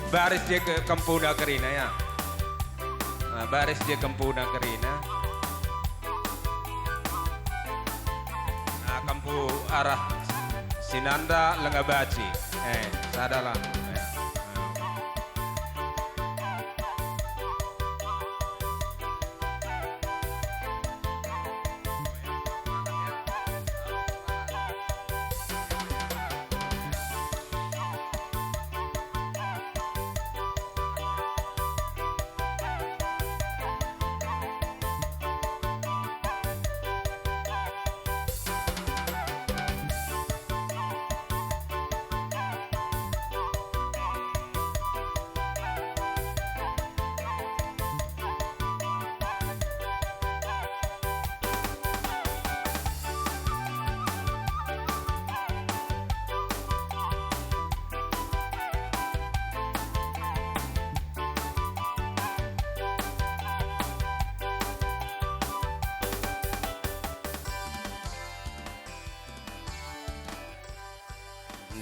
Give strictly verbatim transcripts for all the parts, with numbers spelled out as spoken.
Baris je ke kempuna kerina, ya. Nah, baris je kempuna kerina. Nah, kempu arah Sinanda Lenga Baci. Eh, sadalah. Eh, nah.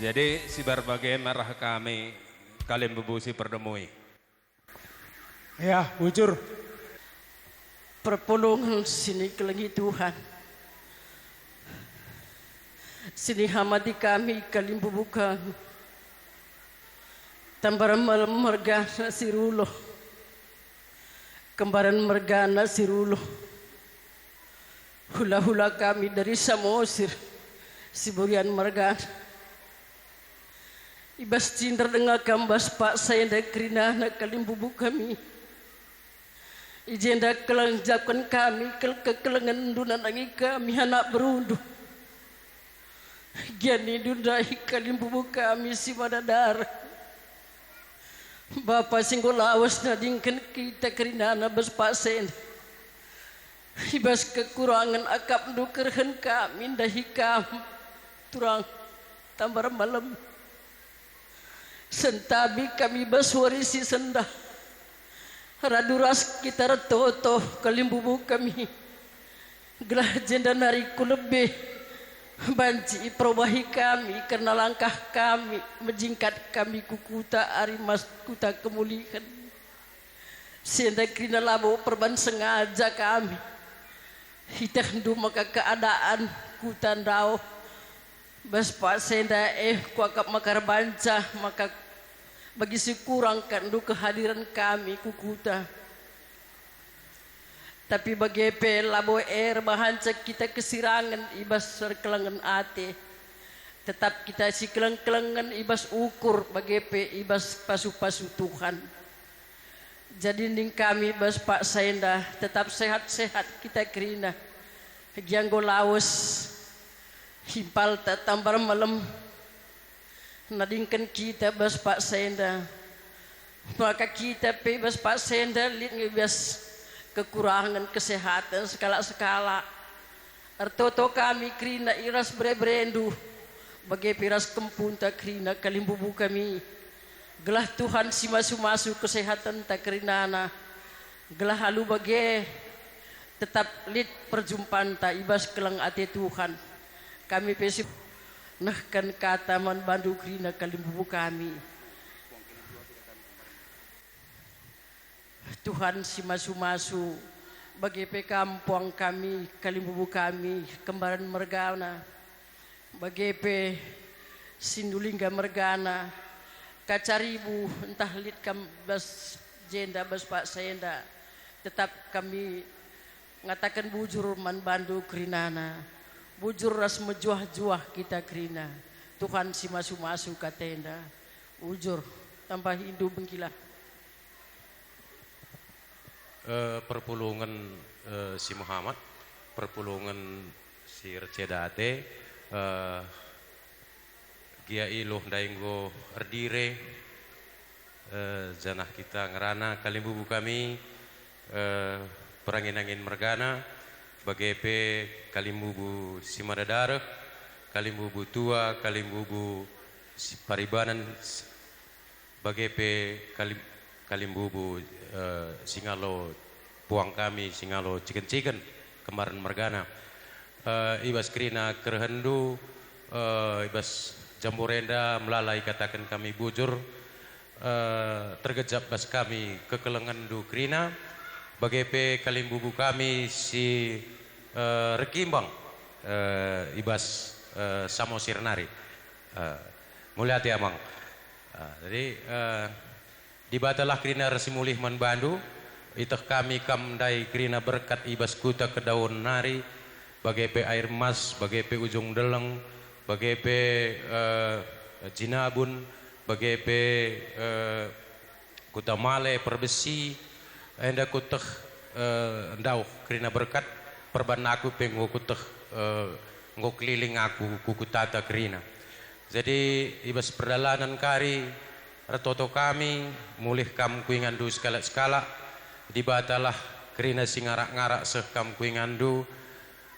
Jadi, si bage me arah kami kalimbubu si perdemui. Ya, bujur. Perpulungen si nikelengi Tuhan, si nihamati kami kalimbubu kami. Tambar Malem mergana si Rulo, Kembaren mergana si Rulo, hula-hula kami dari Samosir, Siburian mergana. I bas cinder denga kam bas paksa enda kerinana kalimbubu kami. I jenda keleng japken kami kel-, kekelengenndu nandangi kami anak berundu. Gia nindu ndai kalimbubu kami si mada dareh. Bapa si enggo lawes nadingken kita kerinana bas paksa enda. I bas kekurangen akapndu kerehen kami ndahi kam, turang Tambar Malem. Sentabi kami bas wari si sendah. Radu ras kita ertoto kalimbubu kami. Gelah jenda nari ku lebe banci iperobahi kami kerna langkah kami mejingkat kami ku kuta Arimas, kuta kemulihen. Si enda kerina labo perban sengaja kami. Itehndu maka keadaan kuta ndauh. Bas paksa enda, eh, kuakap maka erbanca, maka bagi si kurang katndu kehadiren kami ku kuta. Tapi bage pe labo erbahanca kita kesirangen i bas erkelengen ate. Tetap kita sikeleng-kelengen i bas ukur, bage pe i bas pasu-pasu Tuhan. Jadi nina kami bas paksa enda, tetap sehat-sehat kita kerina. Gia enggo lawes himpalta Tambar Malem nadingken kita bas paksa enda. Maka kita pe bas paksa enda lit nge bas kekurangen kesehaten sekalak-sekalak. Ertoto kami kerina i ras bere-berendu, bage pe ras kempunta kerina kalimbubu kami. Gelah Tuhan si masu-masu kesehatenta kerinana, gelah alu bage tetap lit perjumpanta i bas keleng ate Tuhan. Kami pe si nehken kata man bandu kerina kalimbubu kami. Tuhan si masu-masu, bage pe Kam puang kami, kalimbubu kami, kembaren mergana, bage pe Sindulingga mergana, kacaribu ntah lit kam bas jenda bas paksa enda, tetap kami ngataken bujur man bandu kerinana. Bujur ras mejuah-juah kita kerina. Tuhan si masu-masu katenda. Bujur, tambahindu bengkilah. Eh, perpulungen, eh, si mehamat, perpulungen si erceda ate, eh, gia iluh ndai enggo erdire, eh, janah kita ngerana kalimbubu kami, eh, perangin-angin mergana, bage pe kalimbubu si mada dareh, kalimbubu tua, kalimbubu si paribanen, bage pe kalim-, kalimbubu, eh, singalo puang kami, singalo ciken-ciken, kembaren mergana. Eh, i bas kerina kerehenndu, eh, i bas jambore enda melala ikataken kami bujur, eh, tergejap bas kami kekelengenndu kerina, bage pe kalimbubu kami si, eh, erkimbang, eh, i bas, eh, Samosir nari. Eh, mula ate, Amang. Eh, jadi, eh, Dibatalah kerina ras si mulih man bandu, ieteh kami kam ndai kerina berkat i bas kuta Kedaun nari, bage pe Air Mas, bage pe Ujung Deleng, bage pe, eh, Jinabun, bage pe, eh, Kuta Male, Perbesi, enda kueteh, eh, ndauh kerina berkat, perban aku pe enggo kueteh, eh, enggo keliling aku ku kutata kerina. Jadi, i bas perdalanen kari, ertoto kami, mulih kam ku inganndu sekalak-sekalak, Dibatalah kerina si ngarak-ngarak seh kam ku inganndu,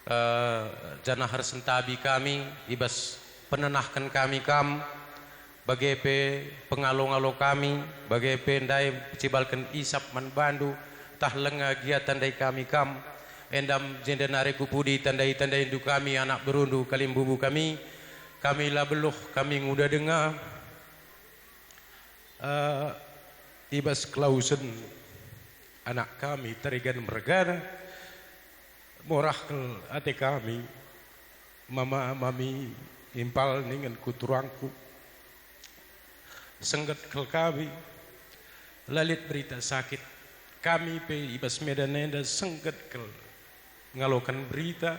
eh, janah ersentabi kami, i bas penenahken kami kam, bage pe pengalo-ngalo kami, bage pe ndai pecibalken isap man bandu, tah lenga gia tandai kami kam, enda jenda nari ku pudi tandai-tandaindu kami, anak berundu, kalimbubu kami, kami la beluh, kami nguda denga, eh, i bas kelawesen anak kami Tarigan mergana, morah kal ate kami, mama mami impal ningen ku turangku. Sengget kal kami, la lit berita sakit. Kami pe i bas Medan enda sengget kal ngaloken berita.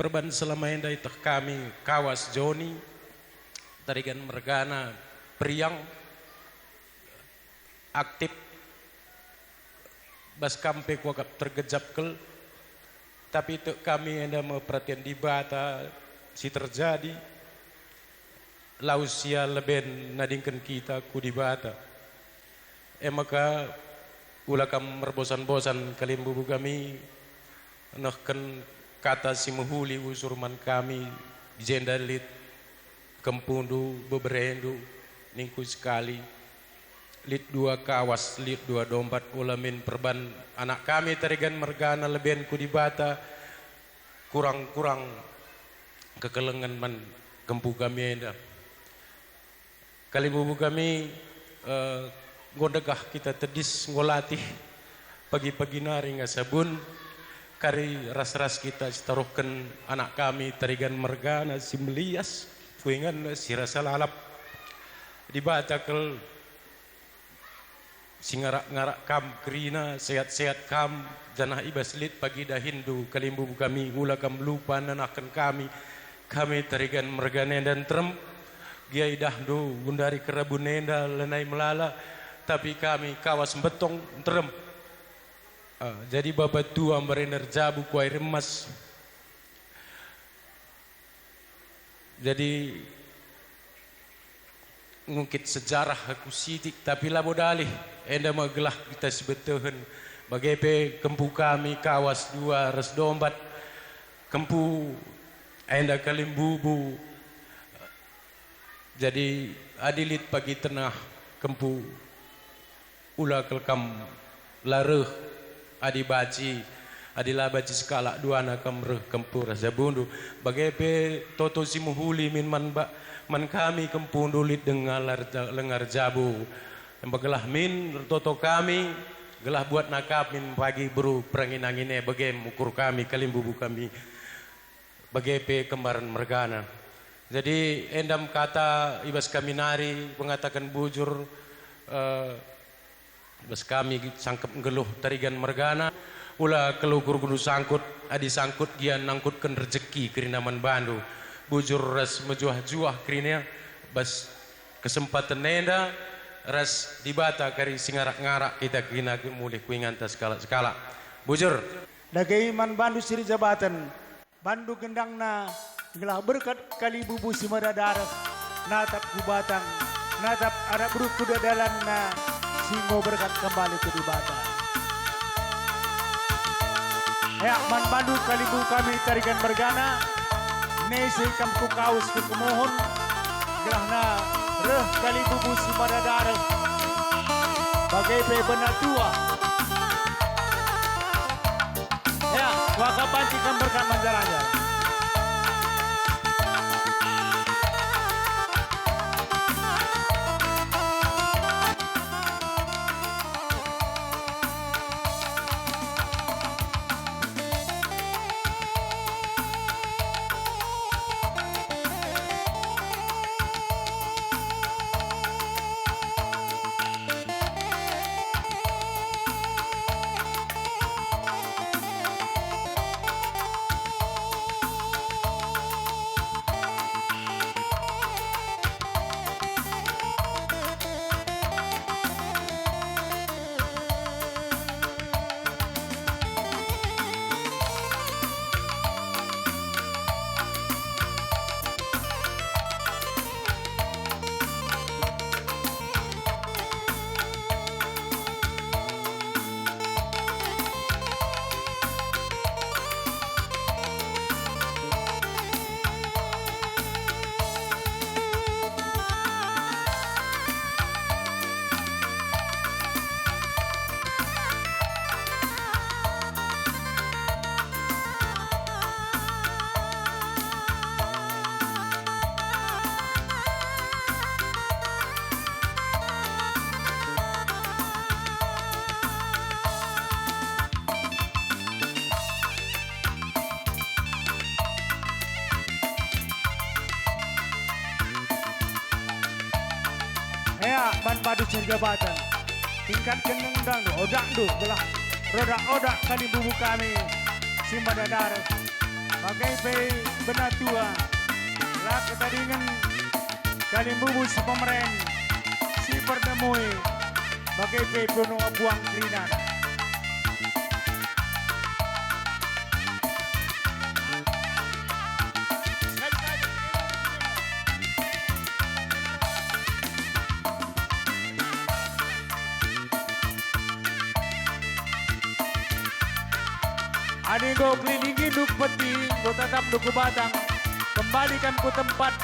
Perban selama enda ieteh kami Kawas Joni, Tarigan mergana, Periang, aktif, bas kam pe kuakap tergejap kal, tapi tek kami enda me peratian Dibata si terjadi, lawes ia leben nadingken kita ku Dibata. E maka, ula kam erbosan-bosan kalimbubu kami, nehken kata si mehuli usur man kami, i jenda lit kempundu, beberendu, ningku sekali, lit dua Kawas, lit dua Dombat, ula min perban anak kami Tarigan mergana leben ku Dibata, kurang-kurang kekelengen man kempu kami enda. Kalimbubu kami, eh, enggo ndegah kita tedis, enggo latih, pagi-pagi nari nga sabun, kari ras-ras kita sitaruhken anak kami Tarigan mergana si melias, ku inganna si rasa lalap. Dibata kal si ngarak-ngarak kam kerina, sehat-sehat kam, janah i bas lit pagi dahinndu kalimbubu kami, ula kam lupa nenahken kami. Kami Tarigan mergana enda nterem, gia idahndu gundari kerabun enda lanai melala, tapi kami Kawas Mbetong nterem. Ah, jadi bapa tua mbarenda erjabu ku Air Emas. Jadi, ngungkit sejarah aku sitik, tapi labo dalih, enda me gelah kita sibetehen. Bage pe kempu kami Kawas dua ras Dombat, kempu enda kalimbubu. Jadi, adi lit pagi tenah kempu, ula kal kam la reh, adi banci, adi la banci sekalak duana kam reh kempu ras jabundu. Bage pe toto si mehuli min man ba-, man kami kempundu lit denga la erja-, lenga erjabu. Emba gelah min ertoto kami, gelah buatna kam min pagi beru perangin-angin e, bage mukur kami, kalimbubu kami. Bage pe kembaren mergana. Jadi, enda me kata i bas kami nari mengataken bujur, eh, i bas kami sangkep nggeluh Tarigan mergana, ula kal ukur guru sangkut, adi sangkut gia nangkutken rejeki kerina man bandu. Bujur ras mejuah-juah kerina bas kesempaten enda, ras Dibata kari si ngarak-ngarak kita kerina mulih ku inganta sekalak-sekalak. Bujur. Dage man bandu si rijabaten, bandu gendangna, gelah berkat kalimbubu si mada dareh, natap ku batang, natap anak beru ku dalanna, si enggo berkat kembali ku Dibata. Ya, man bandu kalimbubu kami Tarigan mergana, nese kam ku Kawas ku kemuhun, gelahna reh kalimbubu si mada dareh, bage pe bena tua. Ya, waka banci kam berkat manjar-anjar. man bandu seh jabatan. Tingkatken ngendangndu, odakndu, gelah rodak-odak kalimbubu kami si mada daruh. Bage pe benatua, la ketadingen kalimbubu si pemeren, si pernemui, bage pe punung puang kerinana. Adi enggo kelilingindu peti, enggo tatamndu ku batang, kembali kam ku tempat,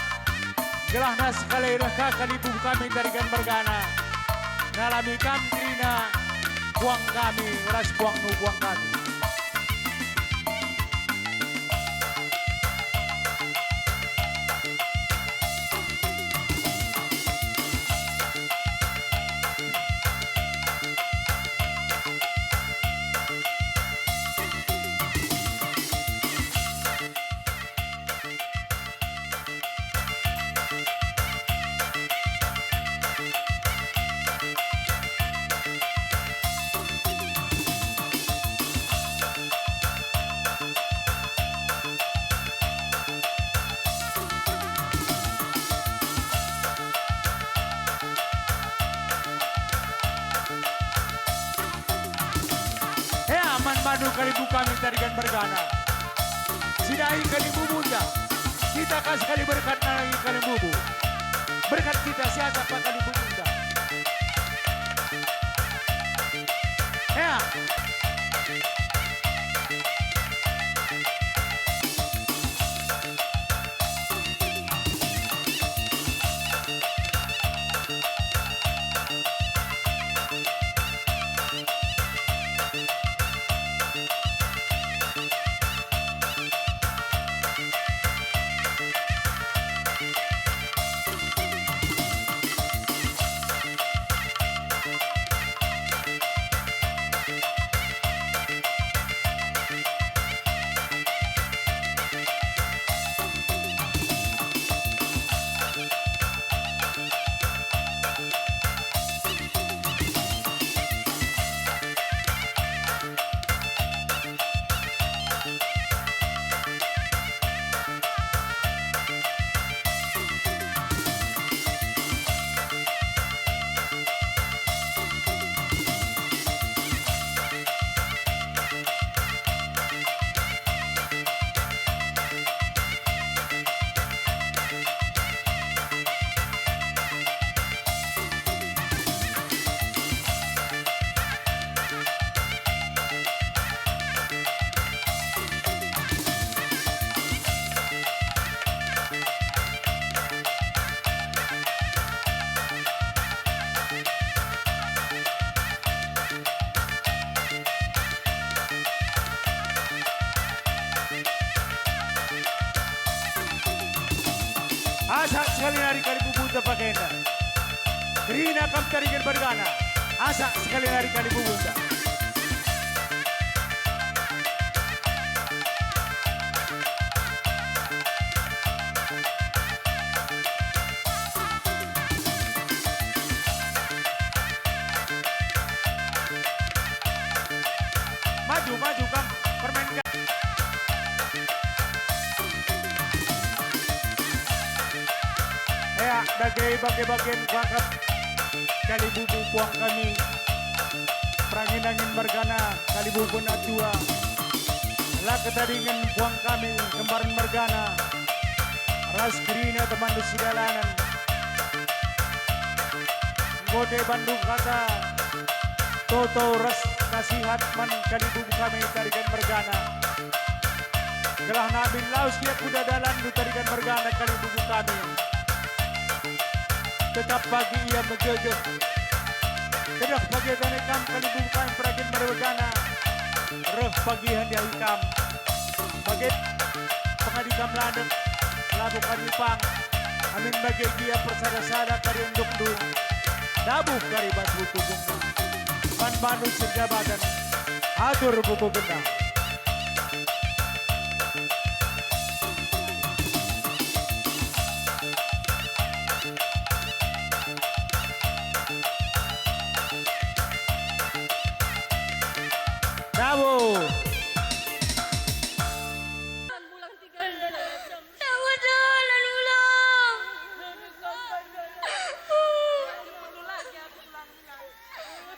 gelahna sekali reh ka kalimbubu kami Tarigan mergana, nalami kam kerina puang kami ras puangnu puang kami. Ea man bandu kalimbubu kami Tarigan mergana. Sidai kalimbubunta. Kita ka sekali berkat nandangi kalimbubu. Berkat kita siasap kalimbubunta. Ea. Asak sekali nari kalimbubunta bagenda. Kerina kam Tarigan mergana. Asak sekali nari kalimbubunta. Maju, maju kam, permainkan. Ea, dage bage-bagen kuakap kalimbubun puang kami. Perangin-angin mergana, kalimbubun atua. La ketadingen puang kami, kembaren mergana. Ras kerina teman sidalanen. Enggo deba bandu kata toto ras kasihat man kalimbubun kami Tarigan mergana. Gelah namin lawes ia kuda dalanndu Tarigan mergana kalimbubun kami. Tetap bagi ia megegeh. Tetap bagi tane kam kalimbubun kami Tarigan mergana. Reh bagi handi-handi kam. Bage pengadi kam landek, labo kami pang. Amin bage gia persada-sada kari endukndu, dabuh kari bas bukungna. Man bandu seh jabatan, atur buku gendang. Bravo.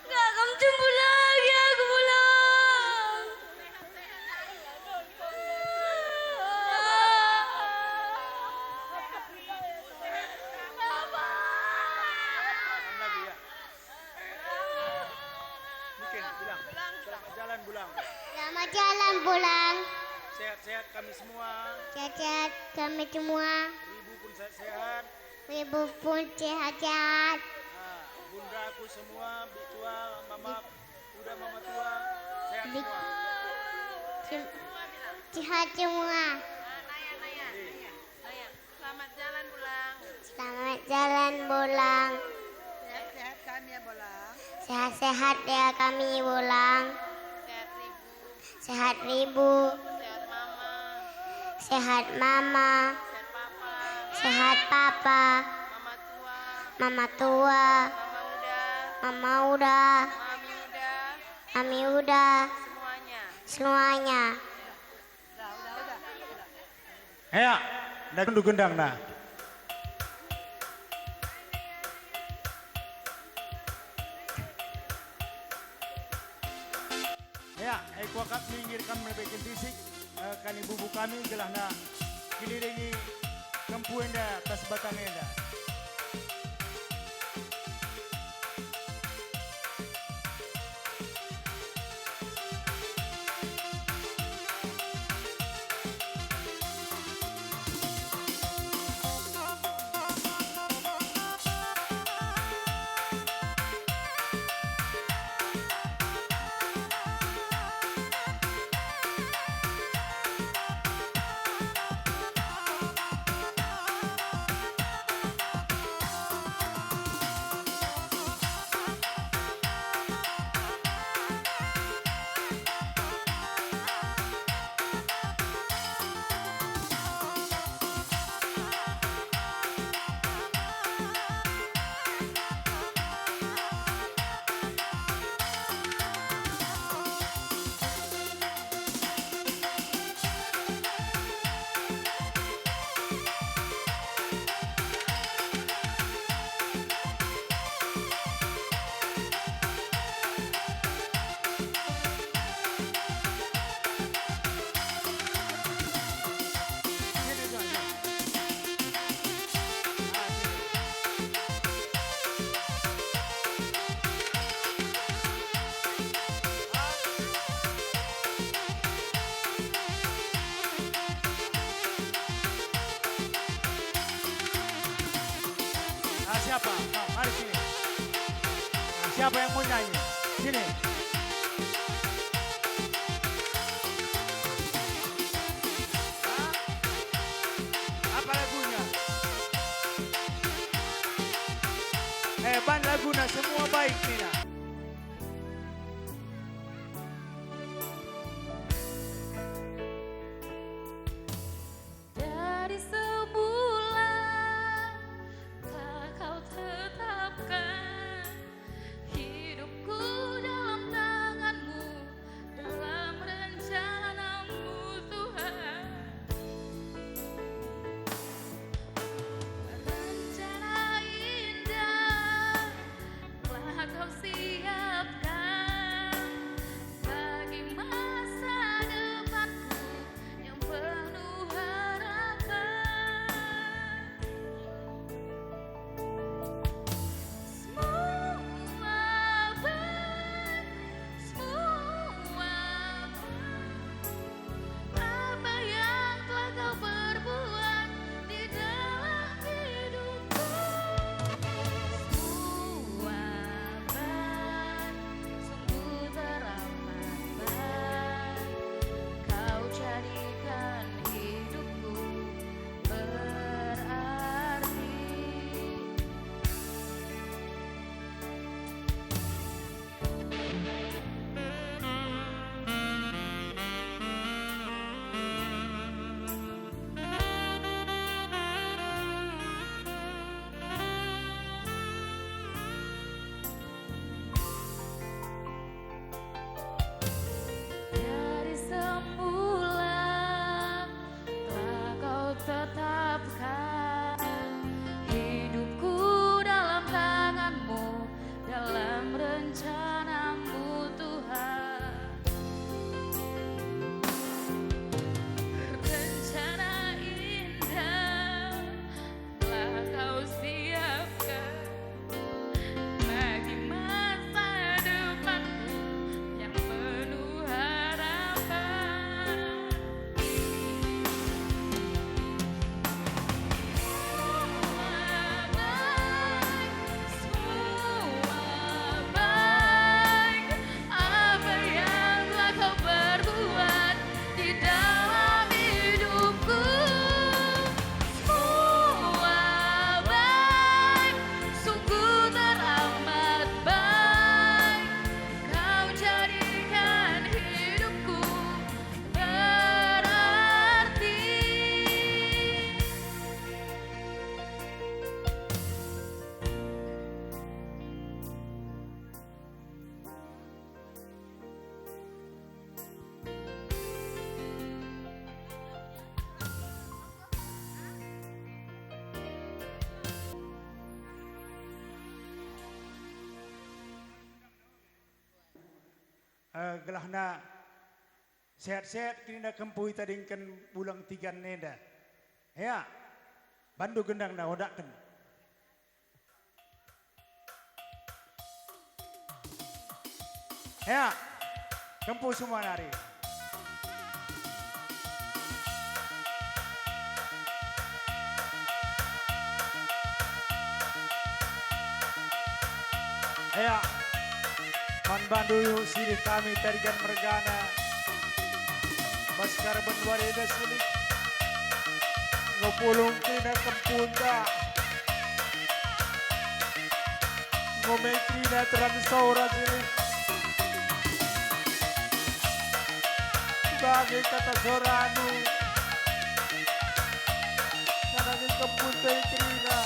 Gak kam tembu lagi aku pulang. Mungkin bilang, "Selamat jalan pulang." Selamat jalan pulang. Sehat-sehat kami semua. Sehat-sehat kami semua. Ibu pun sehat-sehat. Ibu pun sehat-sehat. Nah, bundaku semua, Bik Tua, Mama, Uda, Mama Tua, sehat semua. Sehat semua. Selamat jalan pulang. Selamat jalan pulang. Sehat-sehat kami ya, Bolang. Sehat-sehat ya kami, Bolang. Sehat Ribu. Sehat Ribu. Sehat Mama. Sehat Mama. Sehat Papa. Sehat Papa. Mama Tua. Mama Tua. Mama Uda. Mama Uda. Mami Uda. Mami Uda. Semuanya. Semuanya. Ea, nda gendang nah. Ea, e kuakap minggir kam lebih kentisik, eh, kani bubu kami gelahna kelilingi kempu enda, tas batang enda. Ah, siapa? Ah, mari sini. Ah, siapa yang mau nyanyi? Sini. Ah, apa lagunya? Eh, ban laguna semua baik, Nina. Dari semula telah Kau tetapkan hidupku dalam tangan-Mu, dalam rencana-Mu, Tuhan. Rencana indah telah Kau Eh, gelahna sehat-sehat kerina kempu itadingken bulang tigan enda. Ya, bandu gendangna odakken. Ya, kempu semua nari. Ya, man bandu sirih kami Tarigan mergana, bas karaben wari enda sinik, ngepulung kerina kempunta. Ngome kerina teran sora sinik. Bage kata sorandu, nandangi kempunta kerina.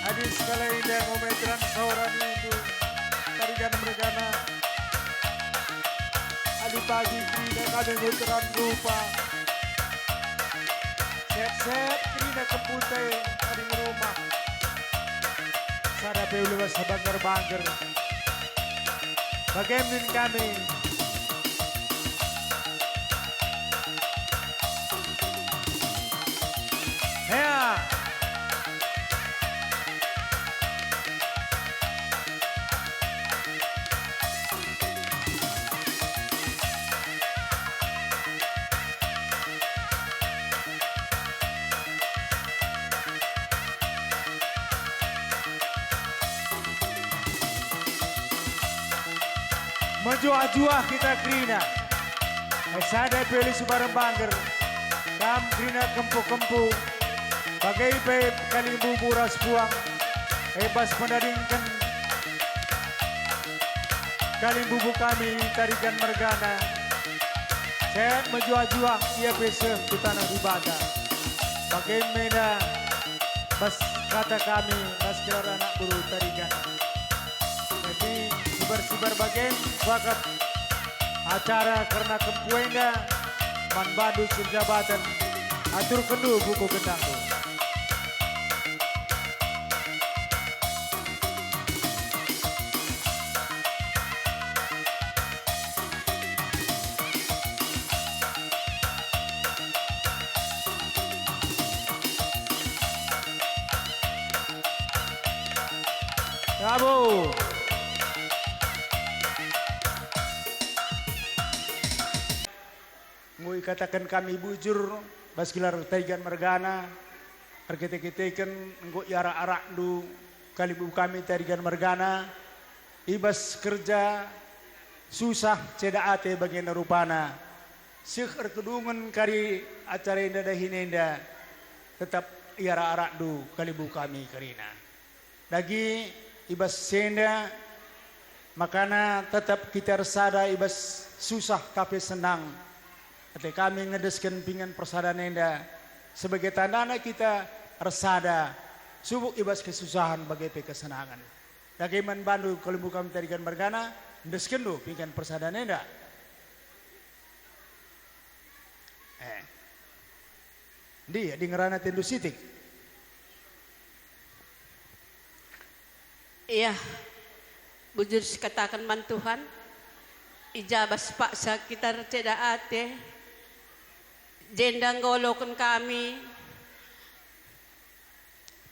Adi sekala enda ngome teran sora nindu, Tarigan mergana. Adi pagi kerina kami nggo teran rupa. Set-set kerina kempunta adi ngerumah. Sada pe ulu bas bangger-bangger. Bage min kami. Hea. Mejuah-juah kita kerina. Sada pe ulu si bareng bangger. Kam kerina kempu-kempu. Bage pe kalimbubu ras puang. I bas pendadingken kalimbubu kami Tarigan mergana. Set mejuah-juah ia pe seh ku taneh Dibata. Bage menda bas kata kami, bas gelar anak beru Tarigan. Jadi, sibar-sibar bage, kuakap acara kerna kempu enda man bandu si erjabaten, aturkenndu buku gendangndu. Bravo. Enggo ikataken kami bujur bas gelar Tarigan mergana, erkite-kiteken enggo iarak-arakndu kalimbubu kami Tarigan mergana, i bas kerja, susah, ceda ate bagenda rupana. Seh erkedungen kari acara enda dahin enda, tetap iarak-arakndu kalimbubu kami kerina. Dage i bas enda makana tetap kita ersada i bas susah ka pe senang. Ate kami ngedesken pinggan persadan enda sebagai tandana kita ersada subuk i bas kesusahan bage pe kesenangen. Dage man bandu kalimbubu kami Tarigan mergana, endeskenndu pinggan persadan enda. Eh. Ndi, adi ngerana tendu sitik. Ia, bujur sikataken man Tuhan, i ja bas paksa kita erceda ate, jenda enggo oloken kami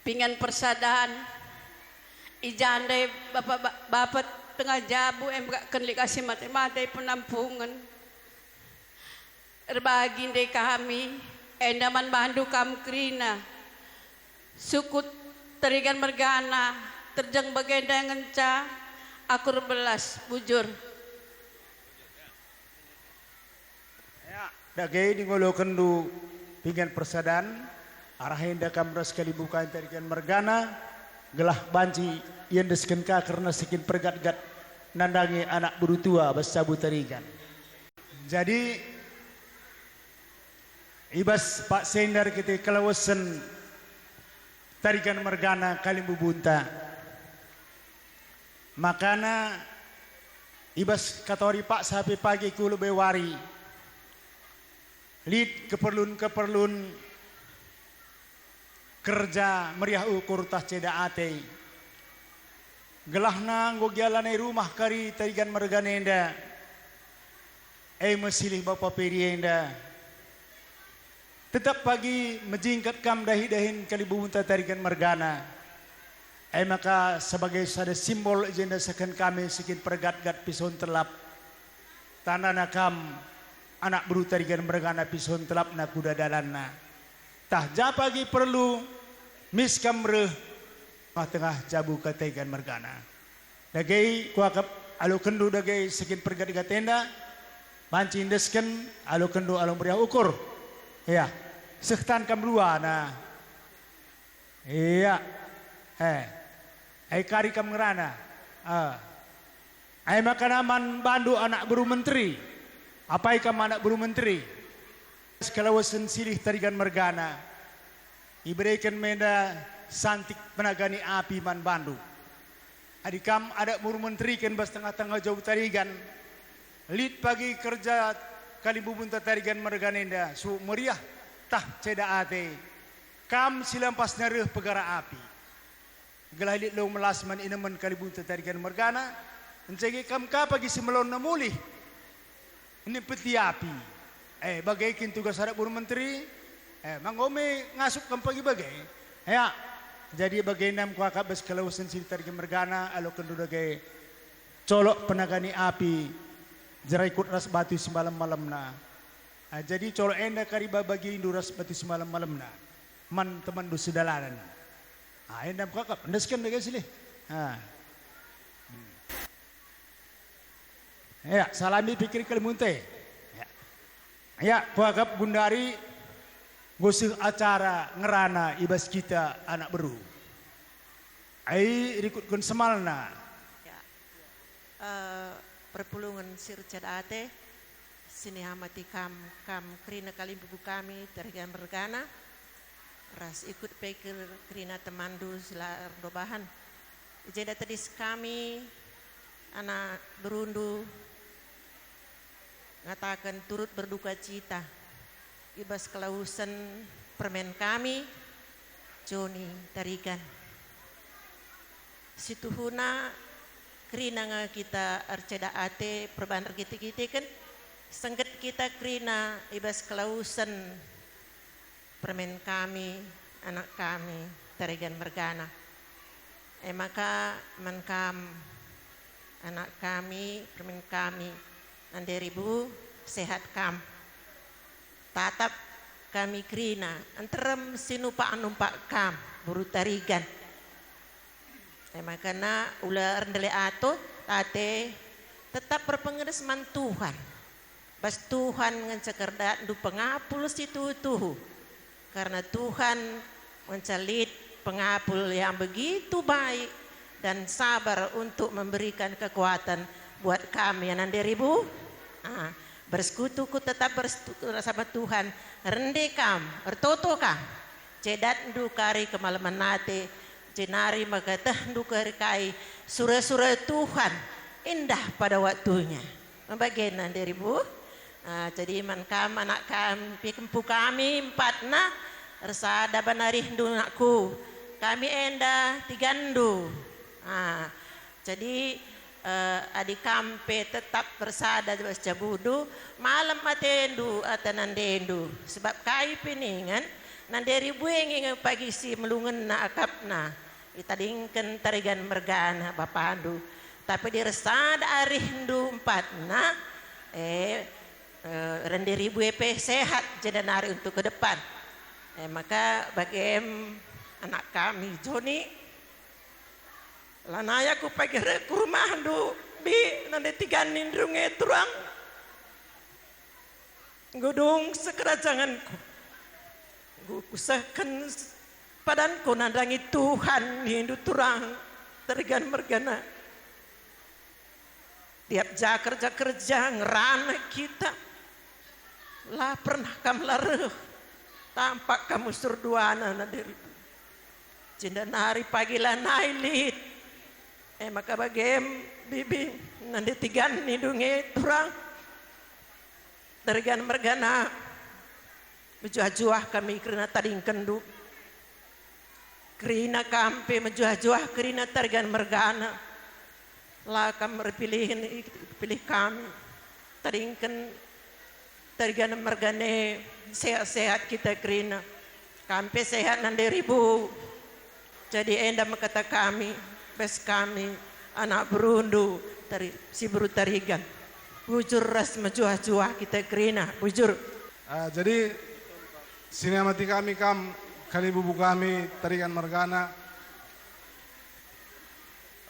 pinggan persadan, i ja ndai bapa, ba-, bapa tengah jabu e megakken lit ka si mate-mate penampungen. Erbagi ndai kami, enda man bandu kam kerina. Sukut Tarigan mergana, terjeng bagenda ngenca aku erbelas, bujur. Ya, dage adi ngelokenndu pinggan persadan, arah enda kam ras kalimbubu kami Tarigan mergana, gelah banci iendesken ka kerna si kin pergatgat nandangi anak beru tua bas jabu Tarigan. Jadi, i bas paksa enda erkite kelawesen Tarigan mergana kalimbubunta. Makana i bas katori paksa pe pagi ku lebe wari lit keperlun-keperlun Kerja meriah ukur tah ceda ate. Gelahna enggo gia lanai rumah kari Tarigan mergana enda, e me silih Bapa Peri enda. Tetap pagi mejingkat kam dahi-dahin kalimbubu Tarigan mergana. E maka sebagai sada simbol i jenda sehken kami si kin pergatgat pisahun telap. Tandana kam, anak beru Tarigan mergana pisahun telapna kuda dalanna. Tah ja pagi perlu, mis kam reh tengah-tengah jabu Tarigan mergana. Dage kuakap alokenndu dage si kin pergatgat enda, banci endesken alokenndu alu meriah ukur. Ya, seh tan kam dua, nah. Iya. Eh. Ai kari kam ngerana. Ah. Ai maka man bandu anak beru menteri. Apai kam anak beru menteri? Sekalawesen silih Tarigan mergana. Ibereken me enda santik penagani api man bandu. Adi kam anak beru menteriken bas tengah-tengah jabu Tarigan, lit pagi kerja kalimbubu Tarigan mergana enda, subuk meriah tah ceda ate. Kam si lampasna reh pegara api. Gelah lit lau melas man inemen kalimbubu Tarigan mergana, ncege kam ka pagi si melonna mulih. Ini peti api. Eh, bage kin tugas anak beru menteri? Eh, manggo me ngasup kam pagi bage. Ya. Jadi bagenda me kuakap bas kalawesen silih Tarigan mergana, alokenndu dage colok penagani api, jerai kut ras batu si malem-malemna. Ah, jadi colok enda kari bagindu ras batu si malem-malemna man temanndu sedalanen. Ah, enda me kuakap, endesken dage silih. Ah. Hmm. Ya, salami pikir kalimbubunta. Ya. Ya, kuakap gundari nggo seh acara ngerana i bas kita anak beru. Ai rikutken semalna. Ya. Eh, perpulungen si erceda ate, si niamati kam, kam kerina kalimbubu kami, Tarigan mergana, ras ikut pe ker-, kerina temanndu si la erdobahen. I jenda tedis kami, anak berundu, ngataken turut berduka cita i bas kelawesen permen kami, Joni Tarigan. Situhuna kerina nge kita erceda ate perbahan erkite-kiteken, sengget kita kerina i bas kelawesen permen kami, anak kami, Tarigan mergana. E maka man kam, anak kami, permen kami, nande ribu, sehat kam. Tatap kami kerina, nterem si numpak-numpak kam, beru Tarigan. E maka ula erndele ato, ate, tetap berpengedes man Tuhan. Bas Tuhan ngenca kerdatndu pengapul si tuhu-tuhu, karna Tuhan ngenca lit pengapul yang begitu baik dan sabar untuk memberikan kekuatan buat kami, ya nande ribu. Ah, bersekutu ku tetap bersekutu sama Tuhan, rende kam, ertoto kam, cedatndu kari kemalemen ate, jenari maka tehndu kari kai sura-sura Tuhan indah pada waktunya. Bagena nande ribu. Ah, jadi man kam anak kam, pe kempu kami empatna ersada bana rihndu anakku. Kami enda tiganndu. Ah, jadi, eh, adi kam pe tetap ersada bas jabundu, malem atendu ate nandendu. Sebab kai pe ningen, nande ribu e nge pagi si melungenna akapna. Itadingken Tarigan mergana bapandu, tapi adi ersada arihndu empatna, eh, eh, rende ribu e pe sehat jenari untuk ke depan. Eh, maka bagem anak kami Joni, lanai aku pagi reh ku rumahndu, bi nande tiga nindu nge turang. Enggo dung sekerajangenku. Enggo kusehken padanku nandangi Tuhan, nindu turang Tarigan mergana. Tiap ja kerja-kerja ngerana kita, la pernah kam la reh, tampak kam usur duana nande ribu. Jenda nari pagi lanai lit. E maka bagem, bibi, nande tiga nindu nge turang. Tarigan mergana, mejuah-juah kami kerina tadingkenndu. Kerina kam pe mejuah-juah kerina Tarigan mergana. La kam erpilihen, ipilih kami. Tadingken Tarigan mergana e sehat-sehat kita kerina. Kam pe sehat nande ribu. Jadi enda me kata kami, bas kami, anak berundu, tari, si beru Tarigan. Bujur ras mejuah-juah kita kerina, bujur. Ah, jadi, si niamati kami kam, kalimbubu kami, Tarigan mergana.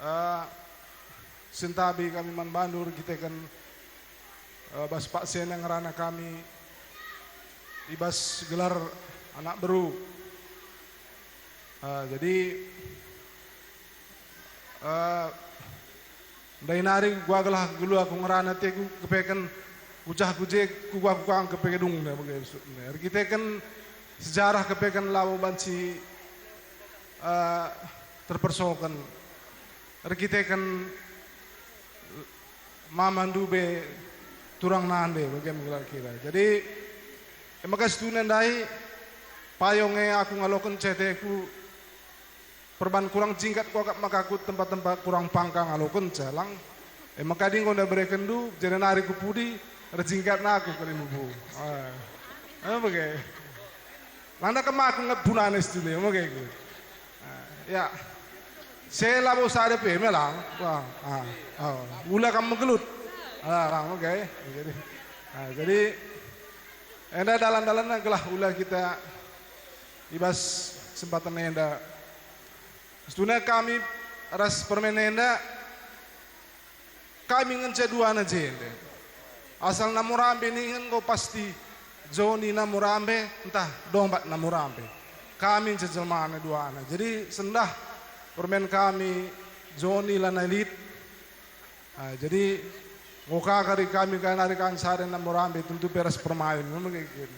Eh, sentabi kami man bandu erkiteken, eh, bas paksena ngerana kami i bas gelar anak beru. Eh, jadi, eh, ndai nari kuga gelah nggeluh aku ngerana ate ku kepeken kucah ku je kuga kukang kepe gedungna bage maksudna. Erkiteken sejarah kepeken labo banci, eh, terpersoken. Erkiteken mama ndube turang nande bage me kira-kira. Jadi, e maka situhuna ndai payung e aku ngaloken ceteku perban kurang jingkat kuakap maka aku tempat-tempat kurang pangka ngaloken celang. E maka dinggo nda berekenndu, jadi nari ku pudi, erjingkatna aku kalimbubu. Ah. Eh, bage. Landa kemaku ngebunane situhuna, maka iku. Ah, ya. Se labo sada pe, melang. Wah, ah, oh. Ula kam menggelut. Ah, lang, oke. Jadi, ah, jadi, enda dalan-dalanna gelah ula kita i bas kesempatan enda. Situhuna kami ras permen enda, kami ngenca duana jenda. Asal Namurambe ningen enggo pasti Joni Namurambe ntah Dombat Namurambe. Kami ngenca jelmana duana. Jadi sendah permen kami Joni lanai lit. Ah, jadi enggo ka kari kami ka nari kan sada Namurambe tentu pe ras permain. Memang kayak gitu.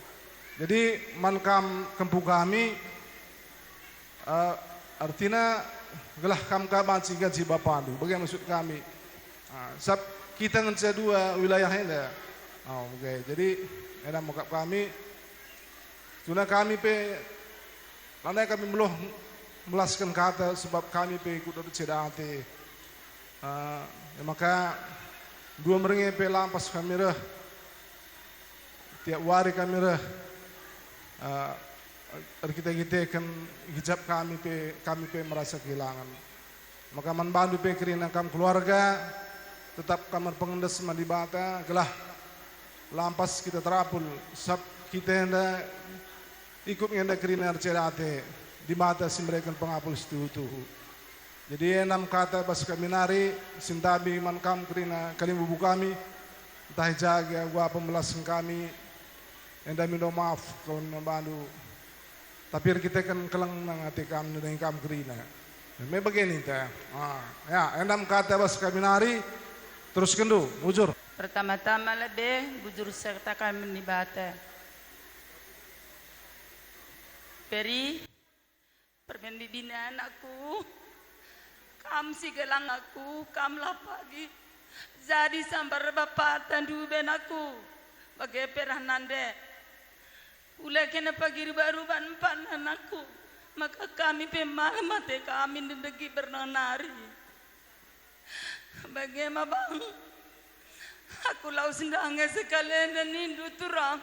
Jadi man kam kempu kami, Eh, artina gelah kam ka banci gaji bapandu, bage maksud kami. Ah, sab kita ngenca dua wilayah enda. Oh, oke. Jadi, enda mekap kami. Situhuna kami pe, lanai kami meluh melasken kata, sebab kami pe ikut erceda ate. Ah, e maka, dua merenge pe lampas kami reh. Tiap wari kami reh, eh, erkite-kiteken igejap kami pe, kami pe merasa kehilangan. Maka man bandu pe kerina kam keluarga, tetap kam erpengendes man Dibata, gelah lampas kita terapul, sab kita enda ikut nge enda kerina erceda ate, Dibata si mereken pengapul situhu-tuhu. Jadi, enam kata bas kami nari, sintabi man kam kerina kalimbubu kami, ntah i ja gia uga pembelasken kami, enda mindo maaf kami man bandu. Tapi erkiteken keleng nang ate kam ngenangi kam kerina. Me bage ninta. Ah, ya, enam kata bas kami nari, teruskenndu, bujur. Pertama-tama lebe, bujur serta kami man Dibata. Peri, permen bibina anakku, kam si gelang aku, kamlah pagi jadi sambar bapata nduben aku, bage pe reh nande. Ula kena pagi rubah-rubah empat anakku, maka kami pe malem ate kami ndendegi bernang nari. Bage ma bang, aku lawes ndange sekalenda nindu turang.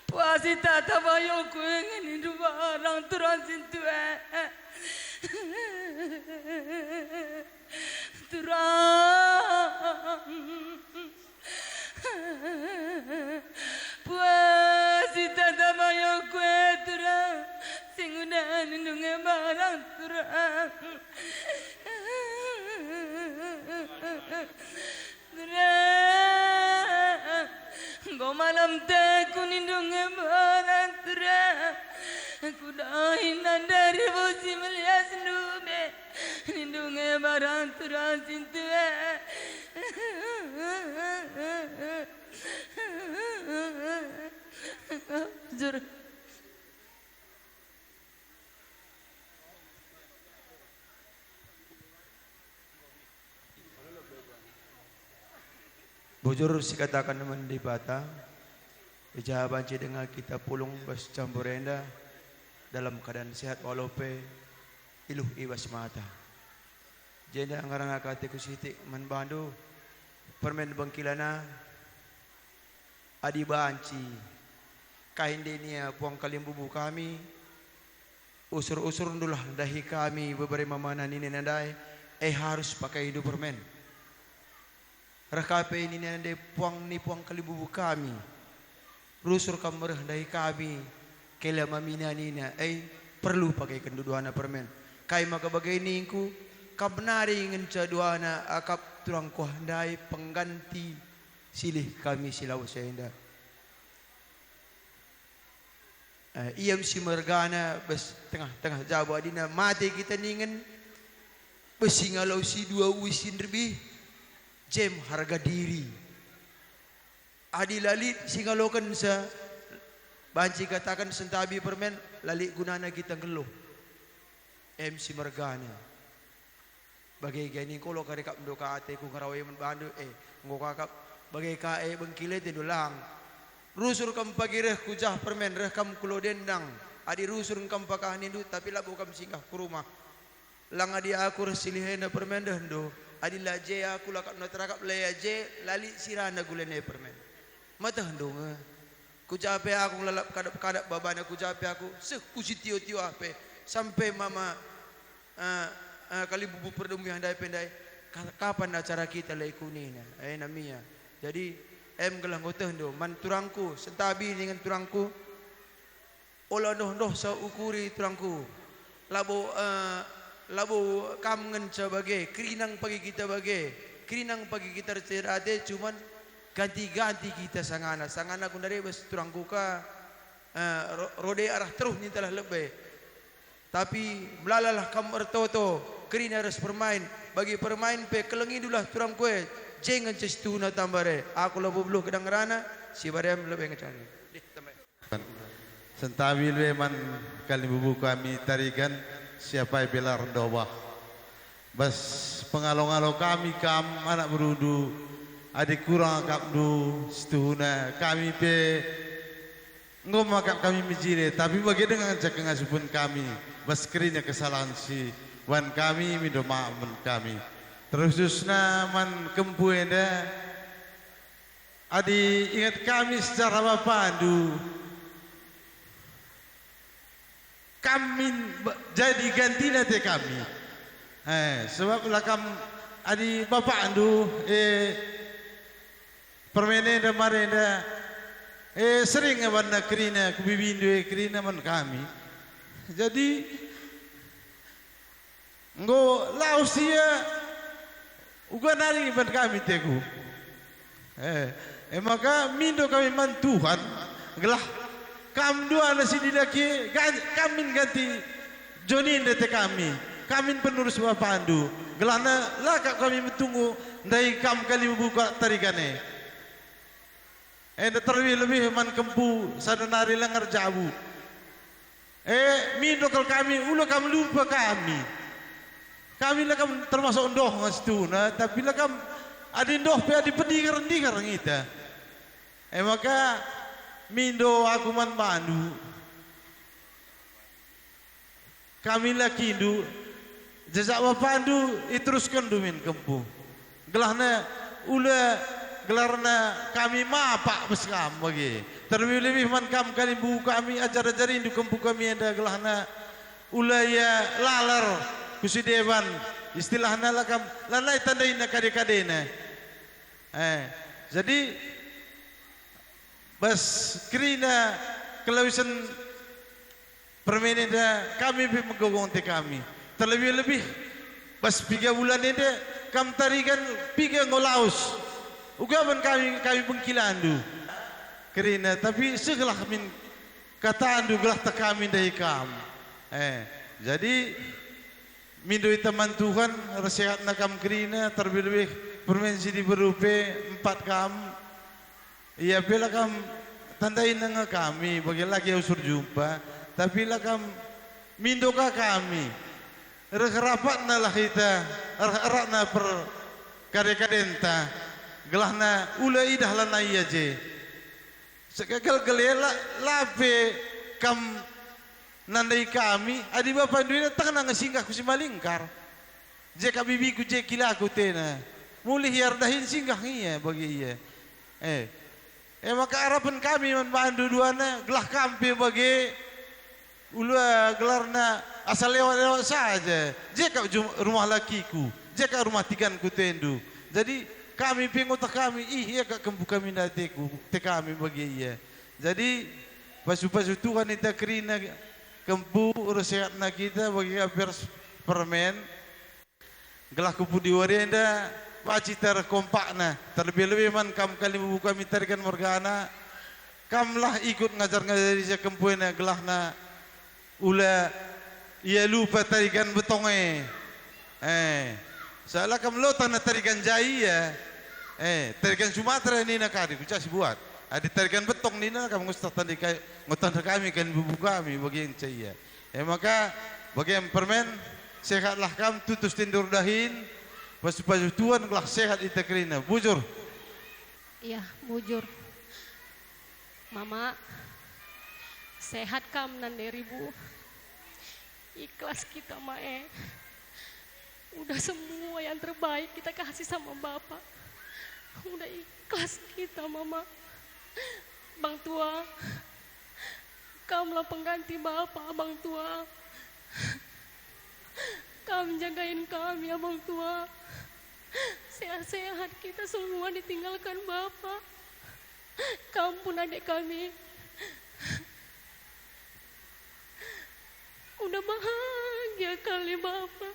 Puasi tata bayoku nge nindu barang turang sintu e. Turang. Puasi tata bayoku e turang, sing udah nindunge barang turang. Turang, enggo malem teku nindunge barang turang. Kudahin nandari bosi melias ndube. Nindunge barang turang sintu e. Jur. Bujur sikataken man Dibata, i ja banci denga kita pulung bas campur enda, dalam keadaan sehat walau pe iluh i bas mata. Jenda ngarangaka ateku sitik man bandu, permen bengkilana, adi banci kai ndai nia puang kalimbubu kami, usur-usurndulah ndahi kami bebere mamana nina ndai, e harus pakaindu permen. Reh ka pe nina ndai puang ni puang kalimbubu kami. Rusur kam reh ndahi kami, kela mamina nina, e, perlu pakekenndu duana permen. Kai maka bage ningku, kam nari ngenca duana akap turang kuah ndai pengganti silih kami si lawes enda. Eh, ia me si mergana bas tengah-tengah jabu adina mate kita ningen bas si ngalo si dua uis si nderbih, jem harga diri. Adi la lit si ngalokensa, banci kataken sentabi permen, la lit gunana kita nggeluh. Em si mergana. Bage gia ningku lo kari kap ndo ka ateku ngerawai man bandu, eh, enggo kakap bage ka e bengkile tendu lang. Rusur kam pagi reh ku jah permen, reh kam ku lo dendang. Adi rusur kam pakah nindu, tapi labo kam singgah ku rumah. Lang adi aku reh silihena permen dehndu, adi la je aku lakap no terakap la ia je, lali sirana gulene permen. Metehndu nge. Ku ja pe aku ngelalap kadap-kadap babana, ku ja pe aku, seh ku si tio-tio ah pe, sampe mama, eh, eh, kalimbubu perdemu ndai pe ndai, ka-, kapan acara kita la ikunina, eh, namia. Jadi, em gelah nggo tehndu, man turangku, sentabi ningen turangku, ola ndoh-ndoh sa ukuri turangku. Labo, eh, labo kam ngenca bage, kerinang pagi kita bage, kerinang pagi kita erceda ate, cuman ganti-ganti kita sangana. Sangana ku ndai bas turangku ka, eh, ro-, rode arah teruh nintalah lebe. Tapi melalalah kam ertoto, kerina ras permain. Bagi permain pe kelengindulah turangku e, je ngenca situhuna tamba re. Aku labo beluh gedang ngerana, si barem lebe ngenca. Dih, tamba. Sentabi lebe man kalimbubu kami Tarigan, siapai pe la reh ndobah. Bas pengalo-ngalo kami kam anak berundu, adi kurang akapndu situhuna, kami pe enggo akap kami mejile, tapi bage denga ngenca kengasupen kami bas kerina kesalahen si ban kami, mindo maaf man kami. Terkhususna man kempu enda, adi inget kami secara bapandu, kam min ba-, jadi gantina ate kami. Eh, sebab la kam adi bapakndu, eh, permen enda mare enda, eh, sering nge banna kerina, ku bibindu, eh, kerina man kami. Jadi, enggo lawes ia uga nari man kami teku. Eh, e maka mindo kami man Tuhan, gelah kam duana si dilaki, gan-, kam min ganti joninda ate kami, kam min penurus bapandu, gelahna la kap kami metunggu ndai kam kalimbubu Tarigan e. Enda terlebih-lebih man kempu sada nari la ngerjabu. E, mindo kal kami, ula kam lumpa kami. Kami la kam termasuk ndoh nge situhuna, tapi la kam adi ndoh pe adi pediger-ndiger nge ita. E maka mindo aku man bandu. Kami lakindu, jejak bapandu iteruskenndu min kempu. Gelahna ula gelarna kami mapak bas kam bage. Terlebih-lebih man kam kalimbubu kami, ajar-ajarindu kempu kami enda gelahna ula ia lalar ku si deban. Istilahna la kam, lanai tandaina kade-kadena. Eh, jadi bas kerina kelawisen permen enda kami pe megogong ate kami. Terlebih-lebih bas piga bulan enda kam Tarigan piga enggo lawes. Uga ban kami, kami bengkilandu kerina, tapi sehlah min katandu gelah teh kami ndahi kam. Eh, jadi mindo ita man Tuhan, ersehatna kam kerina, terlebih-lebih permen si diberu pe empat kam. Ia pe la kam tandaina nge kami, bage la gia usur jumpa, tapi la kam mindo ka kami. Reh rapatna lah ita, reh eratna per kade-kadenta, gelahna ula idah lanai ia je. Sekekel gele la, la pe kam Nandai kami, adi bapandu enda tenang nge singgah ku Simalingkar. Je ka bibiku je kilaku tena. Mulih ia erdahin singgah nge ia bage ia. Eh. E maka arapen kami man bandu duana, gelah kam pe bage. Ula gelarna asa lewat-lewat saja. Je kap jum-, rumah lakiku, je kap rumah tiganku tendu. Jadi kami pe ngutah kami, ih, ia kap kempu kami ndateku, te kami bage ia. Jadi pasu-pasu Tuhan ita kerina kempu, urus sehatna kita bage ka pers-, permen. Gelah ku pudi wari enda, banci terkompakna, terlebih-lebih man kam kalimbubu kami Tarigan mergana, kamlah ikut ngajar-ngajari si kempu enda gelahna ula ia lupa Tarigan Betong e. Eh, salah kam lo tanah Tarigan Jai ya. Eh, Tarigan Sumatera nina kari, kucas buat. Adi Tarigan Betong nina kam ngustah tandi kai, ngutah kami kalimbubu kami bagi yang cia. E maka, bage permen, sehatlah kam tutus tindur dahin, pasu-pasu Tuhan gelah sehat ita kerina. Bujur. Iya, bujur. Mama, sehat kam nande ribu. Ikhlas kita, Ma, e. Udah semua yang terbaik kita kasih sama Bapak. Udah ikhlas kita, Mama. Bang Tua, Kamlah pengganti Bapa, Abang Tua. Kam jagain kami, Abang Tua. Sehat-sehat kita semua ditinggalkan Bapa. Kam pun adik kami. Udah bahagia kali Bapa.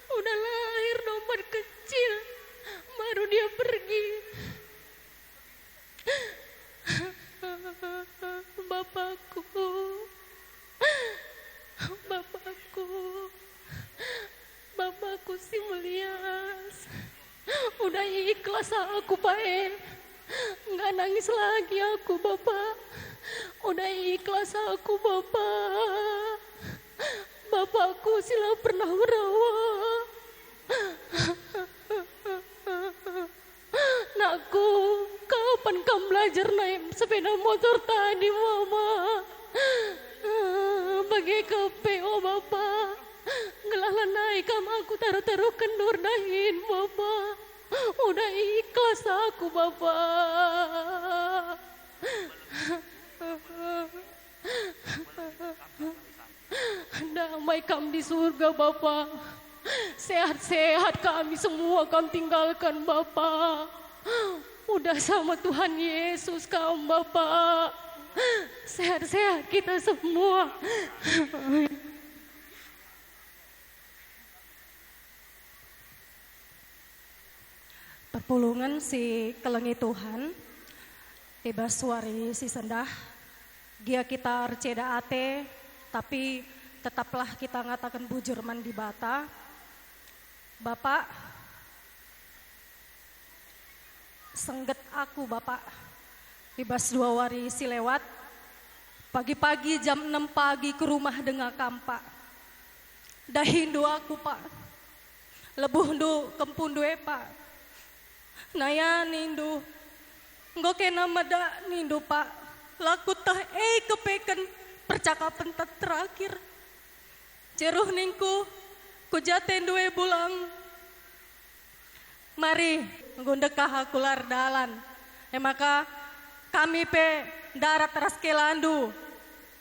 Udah lahir domba kecil, baru dia pergi. Bapakku, Bapakku, Bapakku si melias. Udah ikhlas aku, Pak, e. Nggak nangis lagi aku, Bapak. Udah ikhlas aku, Bapak. Bapakku si la pernah merawa. Nakku, kapan kam belajar naik sepeda motor tadi, Mama? Bage kepe, o Bapa. Gelah lanai kam aku taruh-taruh kendur dahin, Bapa. Udah ikhlas aku, Bapa. Damai kam di surga, Bapa. Sehat-sehat kami semua kam tinggalkan, Bapa. Udah sama Tuhan Yesus kam, Bapa. Sehat-sehat kita semua. Perpulungen si kelengi Tuhan, i bas wari si sendah, gia kita erceda ate, tapi tetaplah kita ngataken bujur man Dibata. Bapak, sengget aku, Bapak, i bas dua wari si lewat. Pagi-pagi jam enem pagi ku rumah denga kam, Pak. Dahindu aku, Pak. Lebuhndu kempundu e, Pak. Naya nindu, enggo kena meda nindu, Pak. La kueteh e kepeken percakapenta terakhir. Jeruh ningku, ku ja tendu e bulang. Mari, enggo ndekah aku la erdalan. E maka, kami pe ndarat ras kelandu.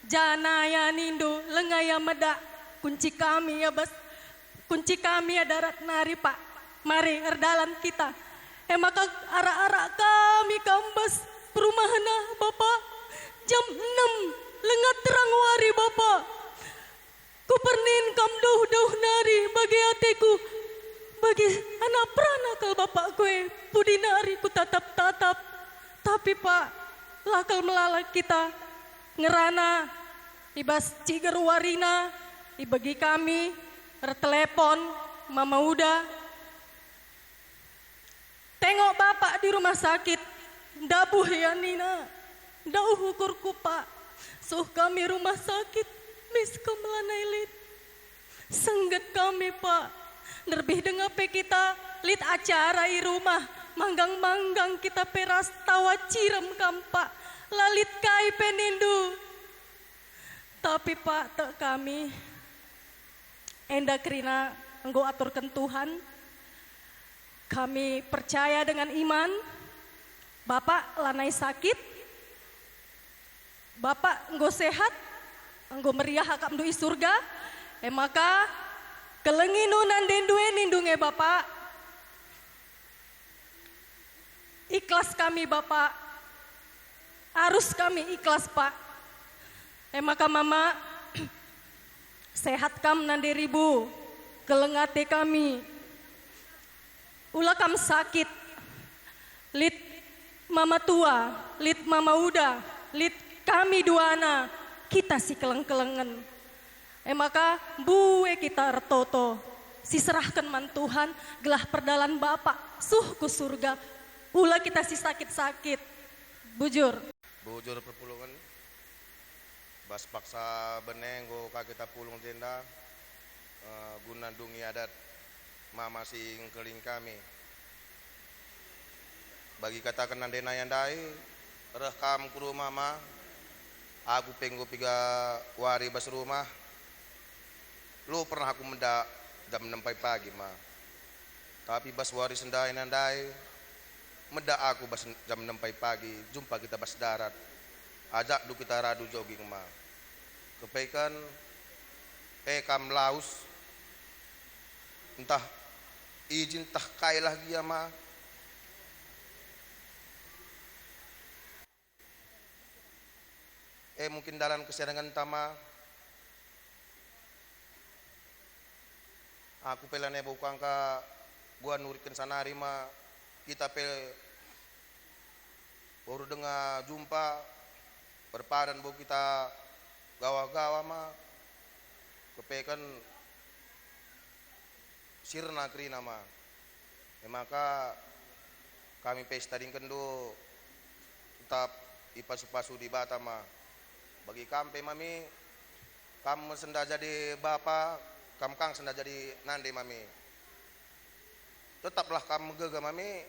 Janah nindu, langa ia meda, kunci kami ia bas, kunci kami ia darat nari, Pak. Mari, erdalan kita. E maka, arak-arak kami kam bas perumahna, Bapa. Jam enem, langa terang wari, Bapa. Kupernin kam dauh-dauh nari bage ateku, bage anak perana kal bapakku e, pudi nari kutatap-tatap. Tapi, Pak, la kal melala kita ngerana i bas ciger warina, ibegi kami ertelepon Mama Uda. Tengok bapak di rumah sakit, ndabuh ia nina. Dauh ukurku, Pak. Suh kami rumah sakit, mis kam lanai lit. Sengget kami, Pak. Nerbih denga pe kita lit acara i rumah, manggang-manggang kita pe ras tawa cirem kam, Pak. La lit kai pe nindu. Tapi, Pak, tek kami, enda kerina enggo aturken Tuhan. Kami percaya dengan iman, Bapak lanai sakit, Bapak enggo sehat, enggo meriah akapndu i surga. E maka, kelengindu nande ndu e nindu nge, Bapak. Ikhlas kami, Bapak. Arus kami ikhlas, Pak. E maka, Mama, sehat kam nande ribu, keleng ate kami. Ula kam sakit. Lit mama tua, lit mama uda, lit kami duana, kita sikeleng-kelengen. E maka, mbue kita ertoto, siserahken man Tuhan, gelah perdalan Bapak suh ku surga. Ula kita sisakit-sakit. Bujur. Bujur perpulungen. Bas paksa bene enggo ka kita pulung jenda, eh, guna ndungi adat mama si ngkelengi kami. Bagi kataken nande naya ndai, reh kam ku rumah ma, aku pe enggo piga wari bas rumah, lo pernah aku meda jam enem pagi-pagi ma. Tapi bas wari sendai nandai, meda aku bas jam enem pagi-pagi, jumpa kita bas darat. Ajakndu kita radu jogging ma. Kepeken, e kam laus, ntah ijin ntah kai lah gia ma. E mungkin dalan kesiadengenta ma. Aku pe lanai bau kangka gua nuriken sanari ma kita pe baru denga jumpa, perpadan bau kita gawa-gawa ma, kepeken sirna kerina ma. E maka kami pe sitadingkenndu tetap ipasu-pasu Dibata ma. Bagi kam pe mami, kam me senda jadi bapa, kam kang senda jadi nande mami. Tetaplah kam megega mami,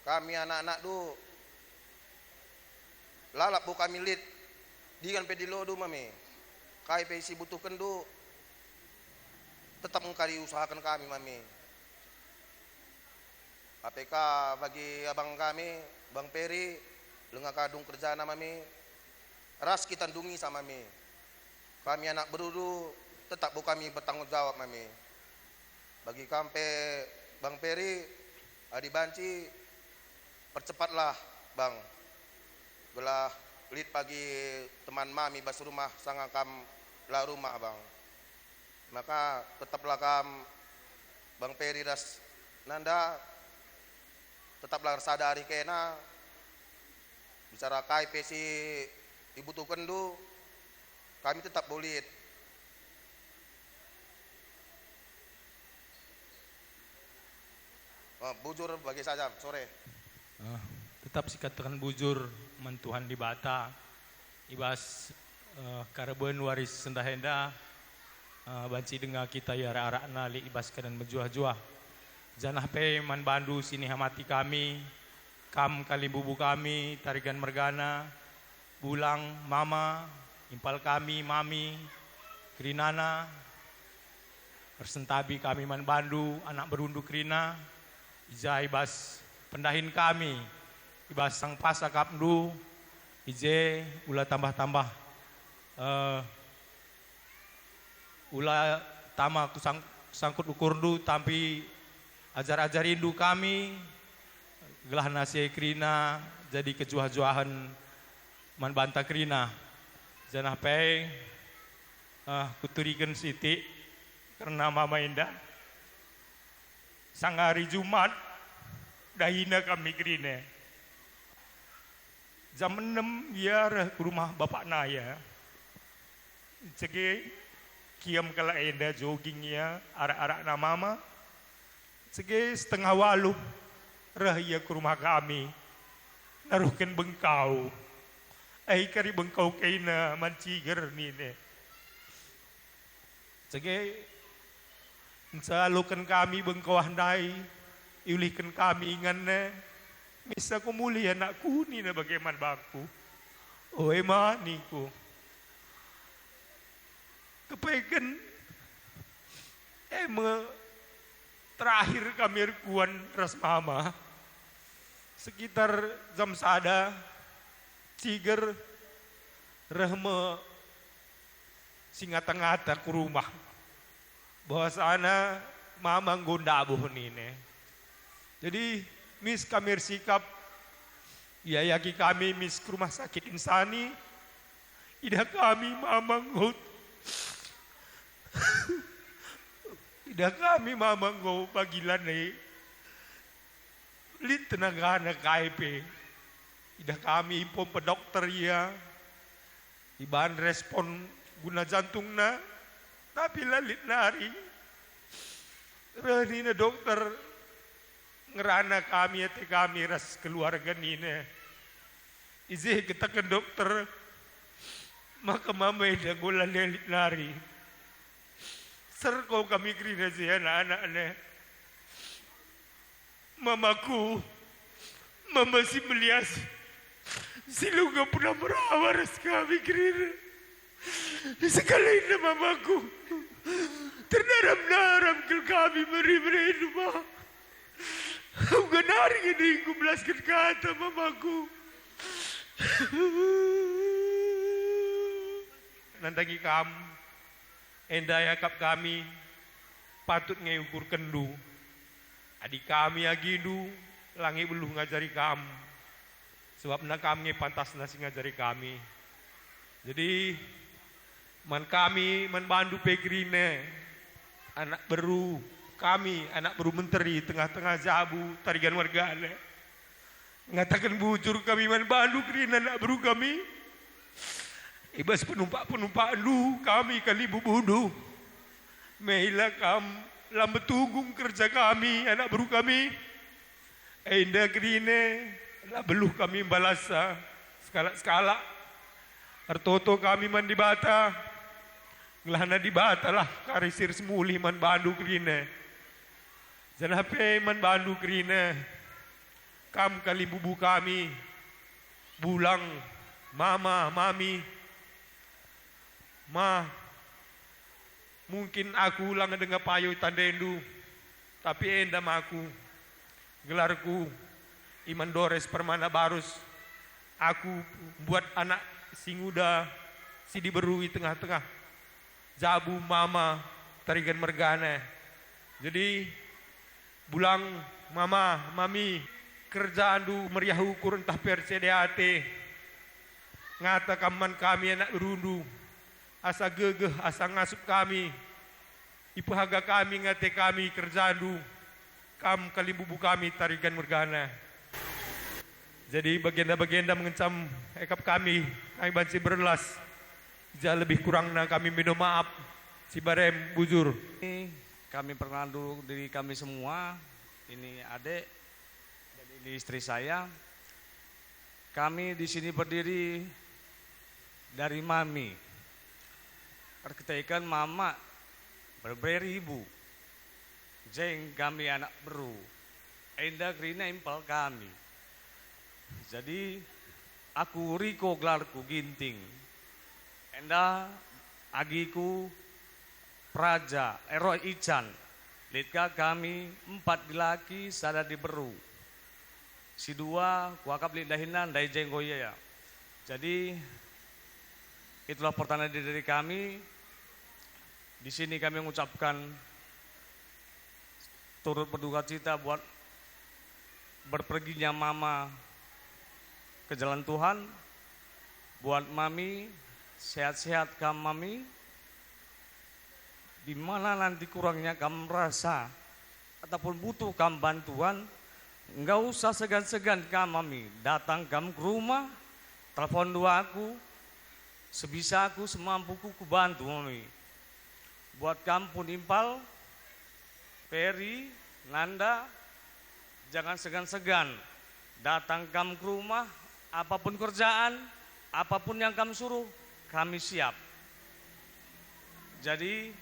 kami anak-anakndu, lalap bo kami lit, dingan pe dilodu mami. Kai pe si butuhkenndu, tetap engka diusahaken kami mami. Ape ka bagi abang kami, Bang Peri, langa ka dung kerjana mami, ras kita ndungisa mami. Kami anak berudu, tetap bo kami bertanggung jawab mami. Bagi kam pe, Bang Peri, adi banci, percepatlah, Bang. Gelah lit pagi teman mami bas rumah sanga kam la rumah, Bang. Maka tetaplah kam, Bang Peri ras Nanda, tetaplah ersadari kena, bicara kai pe si ibutuhkenndu, kami tetap bo lit. Eh, bujur bage saja, sore. Eh, tetap sikataken bujur man Tuhan Dibata i bas, eh, kareben wari sendah enda, eh, banci denga kita i arak-arakna lit i bas keadaan mejuah-juah. Janah pe man bandu si nihamati kami, kam kalimbubu kami, Tarigan mergana, Bulang, Mama, impal kami, Mami, kerinana, ersentabi kami man bandu, anak berundu kerina, i ja i bas pendahin kami, i bas sangpasa akapndu, i je ula tambah-tambah, eh, ula tama ku sang-, sangkut ukurndu, tapi ajar-ajarindu kami, gelah nasi e kerina jadi kejuah-juahen man banta kerina. Janah pe, eh, kuturiken sitik kerna mama enda. Sangari Jumat, dahina kami kerina. Jam enem ia reh ku rumah bapak naya. Cege, kiam kalak enda jogging ia, arak-arakna mama. Cege setengah waluh, reh ia ku rumah kami, naruhken bengkau. Ai kari bengkau kaina man ciger nina. Cege, ncaloken kami bengkau ndai, iulihken kami inganna, misa ku mulih anakku nina bage man bangku. Oe ma ningku. Kepeken e me terakhir kami erkuan ras mama. Sekitar jam sada, ciger, reh me si ngata-ngata ku rumah bahwasana mama enggo ndabuh nina. Jadi, mis kami ersikap, iayaki kami mis ku rumah sakit insani. Idah kami mama enggo, idah kami mama enggo pagi lanai lit tenagana kai pe. Idah kami ipompa dokter ia, iban respon guna jantungna, tapi la lit nari. Reh nina dokter, ngerana kami ate kami ras keluarga nina. I je kataken dokter, maka mama enda enggo la lit nari. Serko kami kerina je anak-anakna. Mamaku, mama si melias, si luga pernah merawa ras kami kerina. Sekalina mamaku, terdaram-daram kal kami meri-meri rumah. Uga nari nge dingku belasken kata mamaku. Nandangi kam, enda iakap kami, patut nge ukurkenndu. Adi kami agindu, la nge beluh ngajari kam, sebabna kam nge pantasna si ngajari kami. Jadi, man kami, man bandu pe kerina, anak beru kami, anak beru menteri tengah-tengah jabu Tarigan mergana. Ngataken bujur kami man bandu kerina anak beru kami. I bas penumpak-penumpakndu kami kalibubundu. Mela kam la metunggung kerja kami, anak beru kami. Enda kerina la beluh kami mbalasa sekalak-sekalak. Ertoto kami man Dibata. Ngelahna Dibatalah kari si ras mulih man bandu kerina. Janah pe man bandu kerina. Kam kalimbubu kami, Bulang, Mama, Mami. Ma, mungkin aku la ngedenga payo tandendu, tapi enda ma aku. Gelarku Iman Dores Permana Barus. Aku mbuat anak si nguda si diberu i tengah-tengah jabu mama Tarigan mergana. Jadi, Bulang, mama, mami, kerjandu meriah ukur ntah pe ercede ate. Ngata kam man kami anak berundu, asa gegeh, asa ngasup kami. Ipehaga kami ngate kami kerjandu, kam kalimbubu kami Tarigan mergana. Jadi bagenda-bagenda mengencam ekap kami, kami banci berlas. Ja lebih kurangna kami mindo maaf, si barem bujur. Kami perkenalkan dulu diri kami semua, ini adik, dan ini istri saya. Kami di sini berdiri dari mami. Erkiteken mama, berberi ibu. Jeng kami anak beru. Enda kerina impal kami. Jadi, aku Riko gelarku Ginting. Enda agiku Praja, Ero Ican. Lit ka kami empat dilaki, sada diberu. Si dua, kuakap lit dahinna ndai jenggo ia. Jadi, itulah pertanda diri dari kami. Di sini kami mengucapkan turut berduka cita buat berperginya mama ke jalan Tuhan. Buat mami, sehat-sehat kam mami. Di mana nanti kurangnya kam merasa ataupun butuh kam bantuan, enggak usah segan-segan kam mami. Datang kam ke rumah, telepon dua aku, sebisaku, semampuku kubantu mami. Buat kam pun impal, Peri, Nanda, jangan segan-segan. Datang kam ke rumah, apapun kerjaan, apapun yang kam suruh, kami siap. Jadi,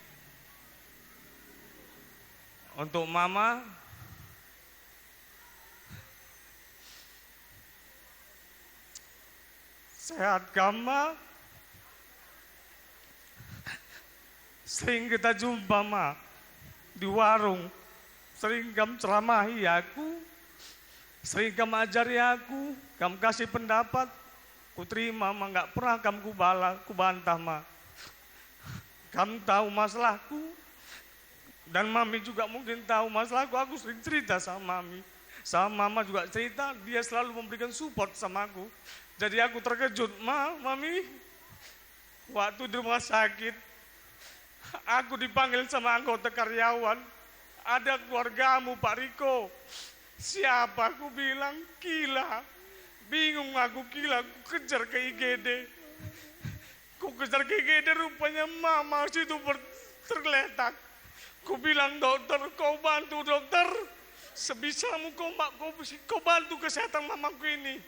untuk mama, sehat kam, Ma? Sering kita jumpa, Ma, di warung. Sering kam ceramahi aku, sering kam ajari aku, kam kasih pendapat. Kuterima, Ma, nggak pernah kam kubala, kubantah, Ma. Kam tahu masalahku, dan Mami juga mungkin tahu masalahku. Aku sering cerita sama Mami, sama Mama juga cerita, dia selalu memberikan support sama aku. Jadi aku terkejut, Ma, Mami. Waktu di rumah sakit, aku dipanggil sama anggota karyawan. "Ada keluargamu, Pak Riko." "Siapa?" aku bilang. "Kila." Bingung aku, kila, ku kejar ke I G D. Ku kejar ke I G D, rupanya Mama situ ber-, tergeletak. Ku bilang, "Dokter, kau bantu, Dokter. Sebisamu kau, Mak, kau, kau bantu kesehatan mamaku ini."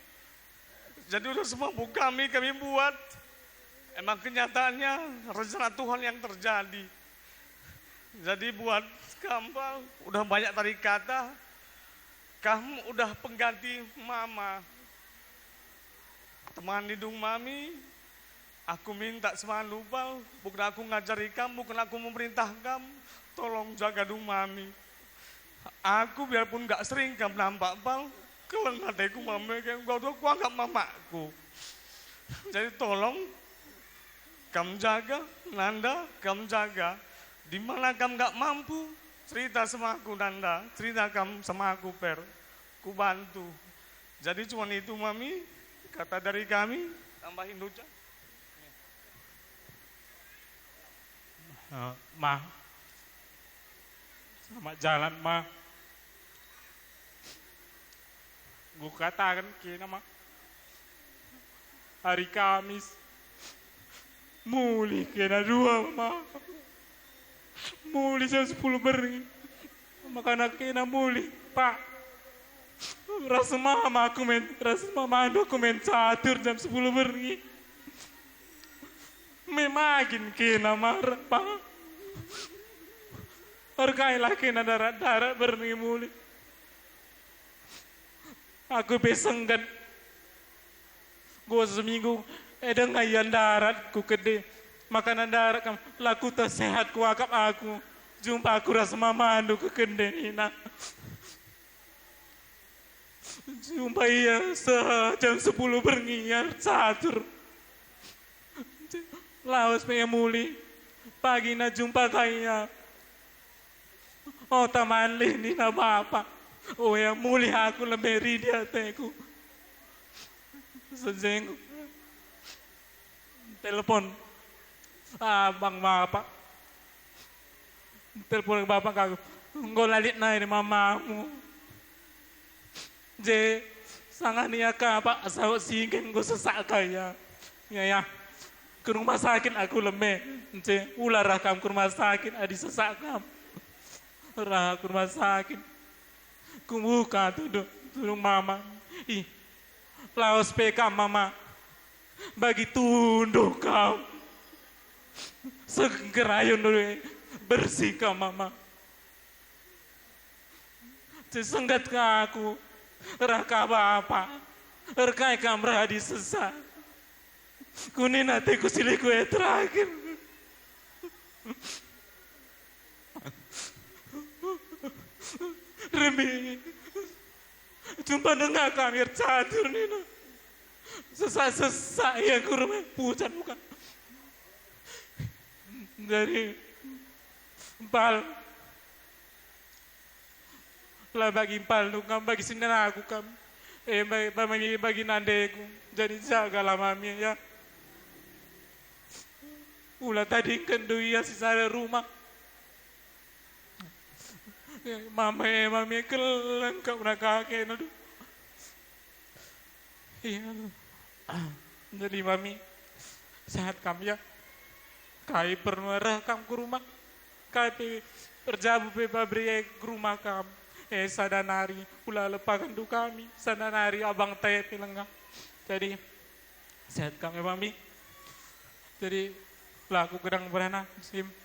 Jadi udah semampu kami, kami buat. Emang kenyataannya rencana Tuhan yang terjadi. Jadi buat kam, Bang, udah banyak tadi kata, kam udah pengganti Mama. Temani dung Mami, aku minta semalu, Bal, bukan aku ngajari kam, bukan aku memerintah kam, tolong jaga dung Mami. Aku biarpun gak sering kam nampak, Bal, keleng ateku Mami, kayak gua tuh kuanggap mamakku. Jadi tolong kam jaga, Nanda, kam jaga. Di mana kam gak mampu, cerita sama aku, Nanda, cerita kam sama aku, Per. Kubantu. Jadi cuman itu, Mami, kata dari kami, tambahin Duca. Eh, Ma, selamat jalan, Ma. Kukataken kena, Ma. Hari Kamis, mulih kena dua, Ma. Mulih jam sepuluh berngi. Makana kena mulih, Pak. Ras mama aku main, ras mamandu aku main catur jam sepuluh berngi. Memagin kena marah, Pak. Erkailah kena darat-darat berngi mulih. Aku pe sengget. Enggo seminggu, eh, denga ia ndarat ku kende. Makana ndarat kam, la kueteh sehat kuakap aku. Jumpa aku ras mamandu ku kende nina. Jumpa ia seh jam sepuluh berngi ia catur. Lawes pe ia mulih. Pagina jumpa ka ia. O taman lih nina bapa. O ia mulih aku lebe ridi ateku. Sejengku. Telepon abang bapa. Telepon bapa aku. Enggo la lit nai mamamu. Je, sanga nia ka, Pak, saut singen enggo sesak ka ia. Ya, ya. Ke rumah sakit aku leme. Nce, ula rah kam ke rumah sakit adi sesak kam. Rah ku rumah sakit. Kubuka tudung, tudung mama. Ih, lawes pe kam, Mama. Bagi tunduh kam. Seger ayun dulu, bersih kam, Mama. Sengget ka aku, rah ka bapa, erkai kam radi sesak. Kunin ateku silih kue terakhir. Remi, jumpa denga kami ercatur nina. Sesak-sesak ia kurma pucat bukan. Dari Bal. La bagi mpalndu kam, bagi sendanaku kam. E, bagi, bagi, bagi nandeku. Jadi jagalah mami, ya. Ula tadingkenndu ia sisada rumah. Mama e, mami e, keleng kap nakake nadu. Iya. Jadi mami, sehat kam ya? Kai pernah reh kam ku rumah? Kai pe erjabu pe pabri e ku rumah kam? E, sada nari ula lepakenndu kami, sada nari abang tae pe lengah. Jadi, sehat kam ya, mami? Jadi, laku gedang berana, Sim.